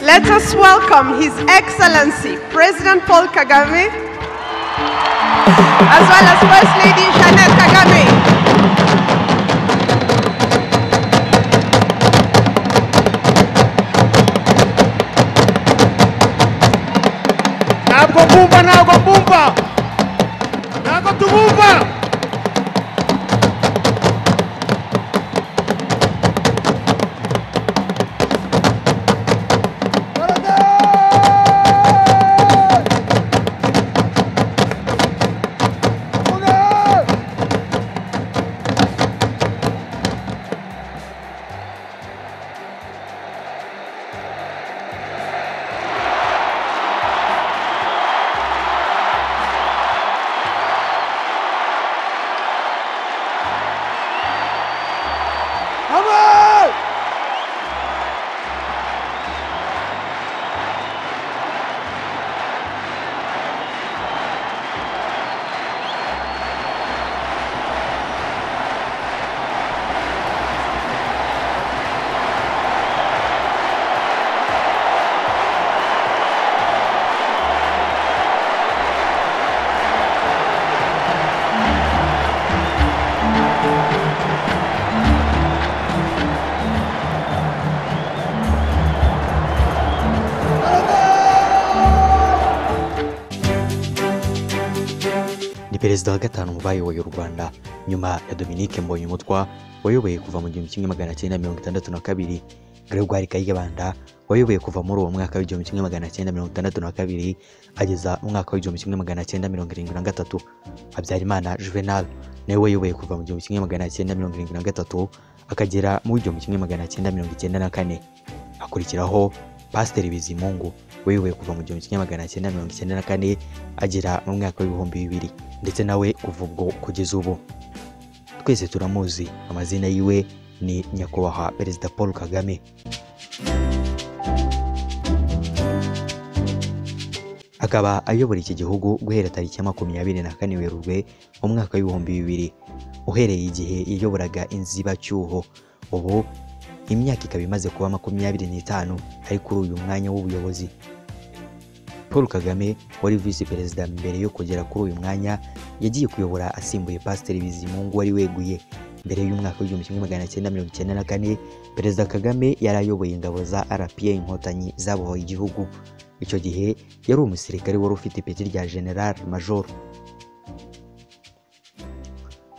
Let us welcome His Excellency, President Paul Kagame, as well as First Lady Jeannette Kagame. Ntabwo mbumva, ntabwo mbumva, ntabwo tubumva. Ni perezida wa gatanu mu bayoboye u Rwanda nyuma ya Dominique Mbonyumutwa wayoboye kuva mu 1962, Gregoire Kayibanda wayoboye kuva muri uwo mwaka w'1962 ageza mu mwaka w'1973, Habyarimana Juvenal nawe wayoboye kuva mu 1973 akagera mu 1994, hakurikiraho Pasiteri Bizimungu wayoboye kuva mu 1994 agera mu mwaka w'2000, ndetse nawe kuva ubwo kugeza ubu twese turamuzi, amazina yiwe ni Nyakubahwa Perezida Paul Kagame. Akaba ayobora iki gihugu guhera tariki ya 24 Werurwe mu mwaka w'2000, uhereye igihe yayoboraga inzibacyuho. Ubu imyaka ikaba imaze kuba 25 ari kuri uyu mwanya w'ubuyobozi. Paul Kagame wari visi perezida mbere yo kugera kuri uyu mwanya, yagiye kuyobora asimbuye Pasiteri Bizimungu wari weguye. Mbere y'umwaka w'1994, Perezida Kagame yari ayoboye ingabo za RPA Inkotanyi zabohoye igihugu. Icyo gihe yari umusirikare wari ufite ipeti rya General Major.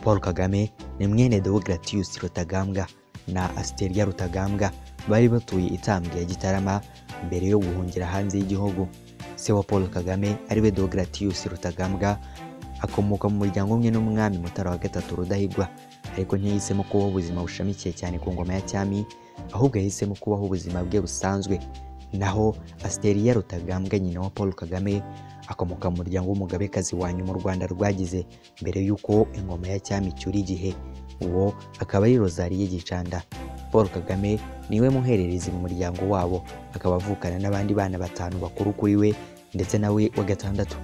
Paul Kagame ni mwene Deogratius Rutagambwa na Asteria Rutagambwa bari batuye itambwe ya Gitarama mbere yo guhungira hanze y'igihugu. Se wa Paul Kagame ariwe Deogratius Rutagambwa akomoka mu muryango umwe n'umwami Mutara wa gatatu Rudahigwa, ariko ntiyahisemo kubaho ubuzima bushamikiye cyane ku ngoma ya cyami, ahubwo yahisemo kubaho ubuzima bwe busanzwe. Naho Asteria Rutagambwa nyina wa Paul Kagame akomoka mu muryango w'umugabekazi wa nyuma u Rwanda rwagize mbere y'uko ingoma ya cyami icyura igihe, uwo akaba ari Rosalie Gicanda. Paul Kagame niwe muhererezi mu muryango wabo, akaba avukana n'abandi bana batanu bakuru kuri we ndetse nawe wa gatandatu.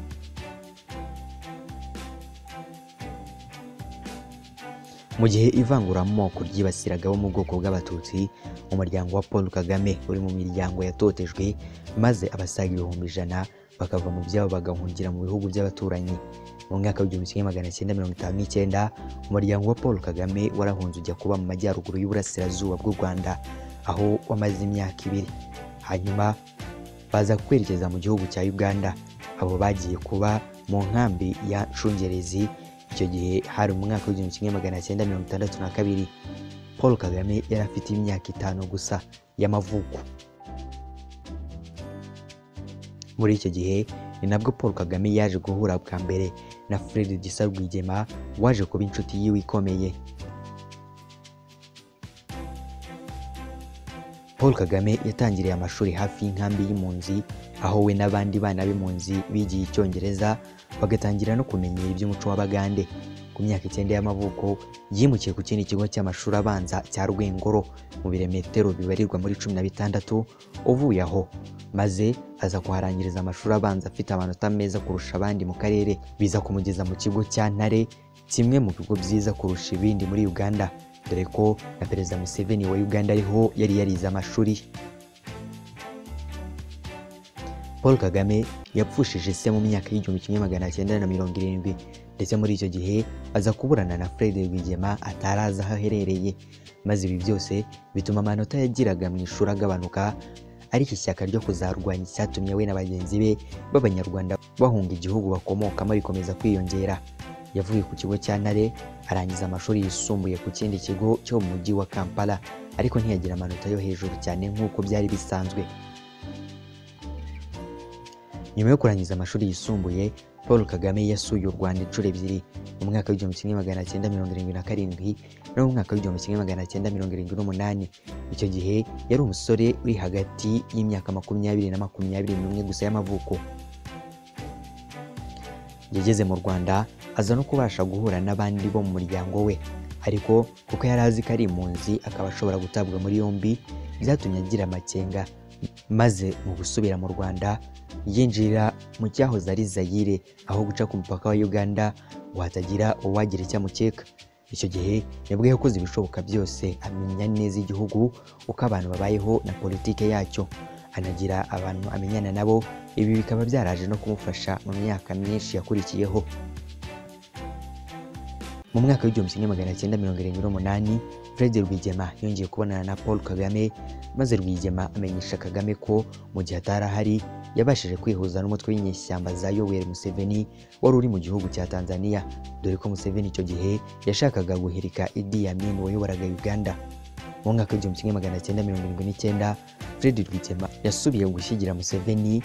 Mu gihe ivanguramoko ryibasiraga abo mu bwoko bw'Abatutsi, umuryango wa Paul Kagame uri mu miryango yatotejwe, maze abasaga 100,000 bakava mu byabo bagahungira mu bihugu by'abaturanyi. Mu mwaka w'1959, umuryango wa Paul Kagame warahunze ujya kuba mu majyaruguru y'uburasirazuba bw'u Rwanda, aho wamaze imyaka 2. Hanyuma baza kwerekeza mu gihugu cya Uganda, abo bagiye kuba mu nkambi ya Nshungerezi. Icyo gihe hari mu mwaka w'1962. Paul Kagame yari afite imyaka 5 gusa y'amavuko. Muri icyo gihe ni nabwo Paul Kagame yaje guhura bwa mbere na Fred Gisa Rwigema waje kuba inshuti yiwe ikomeye. Paul Kagame yatangiriye amashuri hafi y'inkambi y'impunzi, aho we n'abandi bana b'impunzi bigiye Icyongereza bagatangira no kumenyera iby'umuco w'Abagande. Ku myaka 9 y'amavuko yimukiye ku kindi kigo cy'amashuri abanza cya Rwengoro mu birometero bibarirwa muri 16 uvuye aho, maze aza kuharangiriza amashuri abanza afite amanota meza kurusha abandi mu karere, biza kumugeza mu kigo cya Ntare, kimwe mu bigo byiza kurusha ibindi muri Uganda, dore ko na Perezida Museveni wa Uganda ariho yari yarize amashuri. Paul Kagame yapfushije se mu myaka y'1970, ndetse muri icyo gihe aza kuburana na Fred Rwigema atarazi aho aherereye, maze ibi byose bituma amanota yagiraga mu ishuri agabanuka, ariko ishyaka ryo kuzarwanya icyatumye we na bagenzi be b'Abanyarwanda bahunga igihugu bakomokamo rikomeza kwiyongera. Yavuye ku kigo cya Ntare arangiza amashuri yisumbuye ku kindi kigo cyo mu mujyi wa Kampala, ariko ntiyagira amanota yo hejuru cyane nk'uko byari bisanzwe. Nyuma yo kurangiza amashuri yisumbuye, Paul Kagame yasuye u Rwanda inshuro ebyiri, mu mwaka w'1977 no mu mwaka w'1978. Icyo gihe yari umusore uri hagati y'imyaka 20 na 21 gusa y'amavuko. Yageze mu Rwanda aza no kubasha guhura n'abandi bo mu muryango we, ariko kuko yari azi ko ari impunzi akaba ashobora gutabwa muri yombi, byatumye agira amakenga, maze mu gusubira mu Rwanda yinjira mu cyahoze ari Zaire, aho guca ku mupaka wa Uganda ngo hatagira uwagira icyo amukeka. Icyo gihe nibwo yakoze ibishoboka byose amenya neza igihugu, uko abantu babayeho na politike yacyo, anagira abantu amenyana nabo. Ibi bikaba byaraje no kumufasha mu myaka myinshi yakurikiyeho. Mu mwaka w'1978 Fred Rwigema yongeye kubonana na Paul Kagame, maze Rwigema amenyesha Kagame ko mu gihe atari ahari yabashije kwihuza n'umutwe w'inyeshyamba za Yoweri Museveni wari uri mu gihugu cya Tanzania, dore ko Museveni icyo gihe yashakaga guhirika Idi Amin wayoboraga Uganda. Mu mwaka w'1979 Fred Rwigema yasubiye gushyigikira Museveni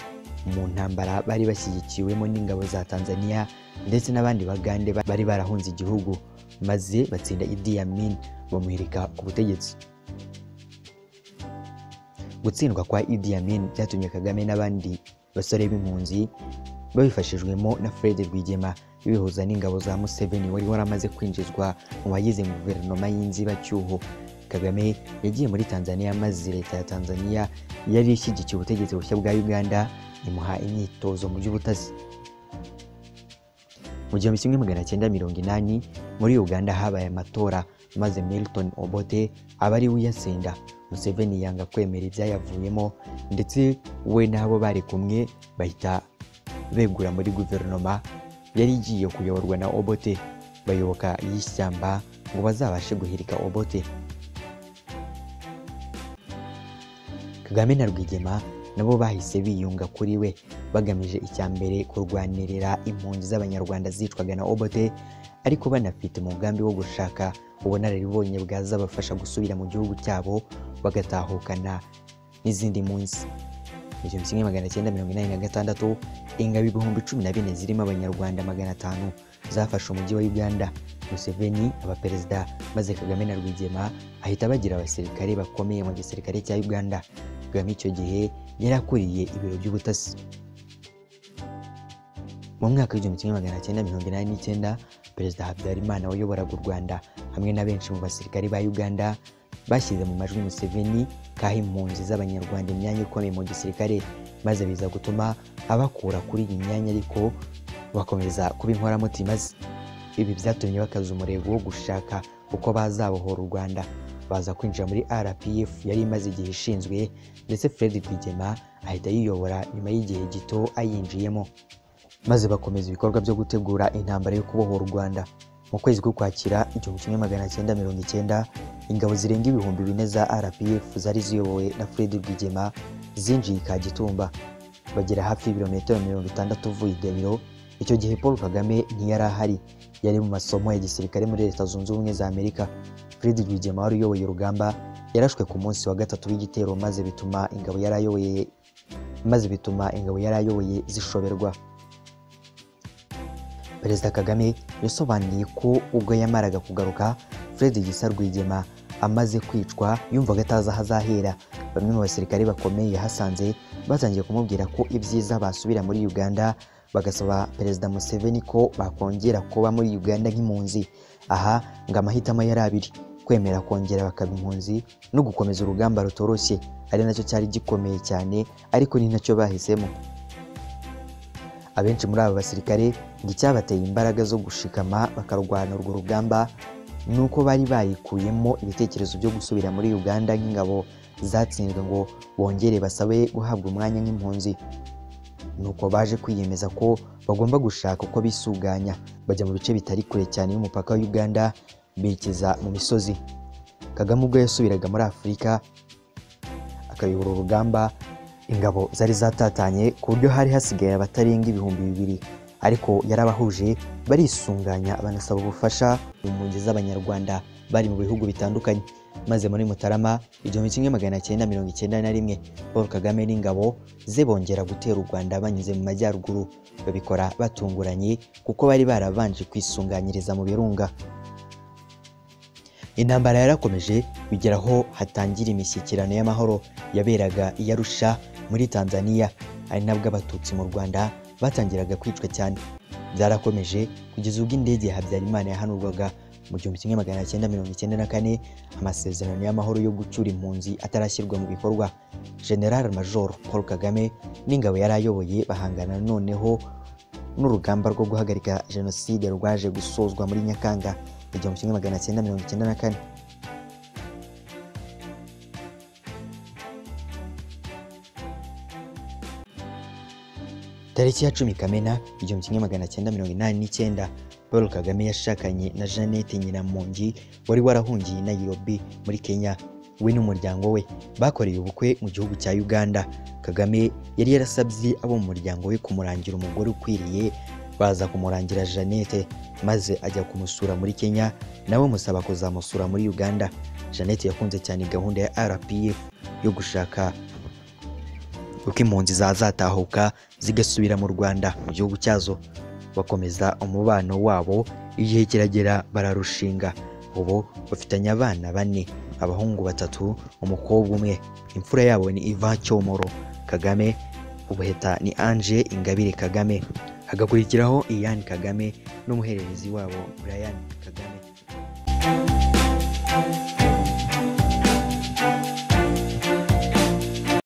mu ntambara bari bashyigikiwemo n'ingabo za Tanzania ndetse n'abandi bagande bari barahunze igihugu, maze batsinda Idi Amin bamuhirika ku butegetsi. Gutsindwa kwa Idi Amin byatumye Kagame n'abandi basore b'impunzi babifashijwemo na Fred Rwigema bihuza n'ingabo za Museveni wari waramaze kwinjizwa mu bagize guverinoma y'inzibacyuho. Kagame yagiye muri Tanzania, maze leta ya Tanzania yari ishyigikiye ubutegetsi bushya bwa Uganda imuha imyitozo mu by'ubutasi. Mu 1980 muri Uganda habaye amatora, maze Milton Obote aba ari we uyatsinda. Museveni yanga kwemera ibyayavuyemo, ndetse we n'abo bari kumwe bahita begura muri guverinoma yari igiye kuyoborwa na Obote, bayoboka y'ishyamba ngo bazabashe guhirika Obote. Kagame na Rwigema nabo bahise biyunga kuri we, bagamije icya mbere kurwanirira impunzi z'Abanyarwanda zicwaga na Obote, ariko banafite umugambi wo gushaka ubunararibonye bwazabafasha gusubira mu gihugu cyabo bagatahukana n'izindi mpunzi. Mu 1986 ingabo 14,000 zirimo Abanyarwanda 500 zafashe umujyi wa Uganda. Museveni aba perezida, maze Kagame na Rwigema ahita bagira abasirikare bakomeye mu gisirikare cya Uganda. Kagame icyo gihe yari akuriye ibiro by'ubutasi. Mu mwaka w'1989 Perezida Habyarimana wayoboraga u Rwanda hamwe na benshi mu basirikare ba Uganda bashyize mu majwi Museveni kaha impunzi z'Abanyarwanda imyanya ikomeye mu gisirikare, maze biza gutuma abakura kuri iyi myanya, ariko bakomeza kuba inkoramutima ze. Ibi byatumye bakaza umurego wo gushaka uko bazabohora u Rwanda, baza kwinjira muri RPF yari imaze igihe ishinzwe, ndetse Fred Rwigema ahita ayiyobora nyuma y'igihe gito ayinjiyemo, maze bakomeza ibikorwa byo gutegura intambara yo kubohora u Rwanda. Mu kwezi k'Ukwakira 1990 ingabo zirenga 4000 za RPF zari ziyobowe na Fred Rwigema zinjiye i Kagitumba, bagera hafi y'ibirometero 60 uvuye i Gabiro. Icyo gihe Paul Kagame ntiyari ahari, yari mu masomo ya gisirikare muri Leta Zunze Ubumwe za Amerika. Fred Rwigema wari uyoboye urugamba yarashwe ku munsi wa gatatu w'igitero, maze bituma ingabo yari ayoboye zishoberwa. Perezida Kagame yasobanuye ko ubwo yamaraga kugaruka Fred Gisa Rwigema amaze kwicwa yumvaga atazi aho azahera. Bamwe mu basirikare bakomeye yahasanze batangiye kumubwira ko ibyiza basubira muri Uganda, bagasaba Perezida Museveni ko bakongera kuba muri Uganda nk'impunzi. Aha ngo amahitamo yari abiri: kwemera kongera bakaba impunzi no gukomeza urugamba rutoroshye, ari nacyo cyari gikomeye cyane, ariko ni nacyo bahisemo. Abenshi muri aba basirikare ngo icyabateye imbaraga zo gushikama bakarwana urwo rugamba nuko bari barikuyemo ibitekerezo byo gusubira muri Uganda nk'ingabo zatsinzwe ngo bongere basabe guhabwa umwanya nk'impunzi. Nuko baje kwiyemeza ko bagomba gushaka uko bisuganya, bajya mu bice bitari kure cyane y'umupaka wa Uganda, berekeza mu misozi. Kagame ubwo yasubiraga muri Afurika akayobora urugamba, ingabo zari zatatanye ku buryo hari hasigaye abatarenga 2000, ariko yarabahuje barisunganya, banasaba ubufasha mu mpunzi z'Abanyarwanda bari mu bihugu bitandukanye. Maze muri Mutarama 1991, Paul Kagame n'ingabo ze bongera gutera u Rwanda banyuze mu majyaruguru. Babikora batunguranye kuko bari barabanje kwisunganyiriza mu birunga. Intambara yarakomeje bigera aho hatangira imishyikirano y'amahoro yaberaga i Arusha muri Tanzania, ari nabwo Abatutsi mu Rwanda batangiraga kwicwa cyane. Byarakomeje kugeza ubwo indege ya Habyarimana yahanurwaga mu 1994, amasezerano y'amahoro yo gucyura impunzi atarashyirwa mu bikorwa. General Major Paul Kagame n'ingabo yari ayoboye bahangana noneho n'urugamba rwo guhagarika jenoside rwaje gusozwa muri Nyakanga 1994. Tariki ya 10 Kamena 1989, Paul Kagame yashakanye na Jeannette Nyiramongi wari warahungiye i Nairobi muri Kenya. We n'umuryango we bakoreye ubukwe mu gihugu cya Uganda. Kagame yari yarasabye abo mu muryango we kumurangira umugore ukwiriye, baza kumurangira Jeannette, maze ajya kumusura muri Kenya, nawe musaba kuzamusura muri Uganda. Jeannette yakunze cyane gahunda ya RPF yo gushaka uko impunzi zazatahuka zigasubira mu Rwanda mu gihugu cyazo. Bakomeza umubano wabo, igihe kiragera bararushinga. Ubu bafitanye abana 4, abahungu 3, umukobwa umwe. Imfura yabo ni Ivan Cyomoro Kagame, ubuheta ni Ange Ingabire Kagame, hagakurikiraho Ian Kagame n'umuhererezi wabo Brian Kagame.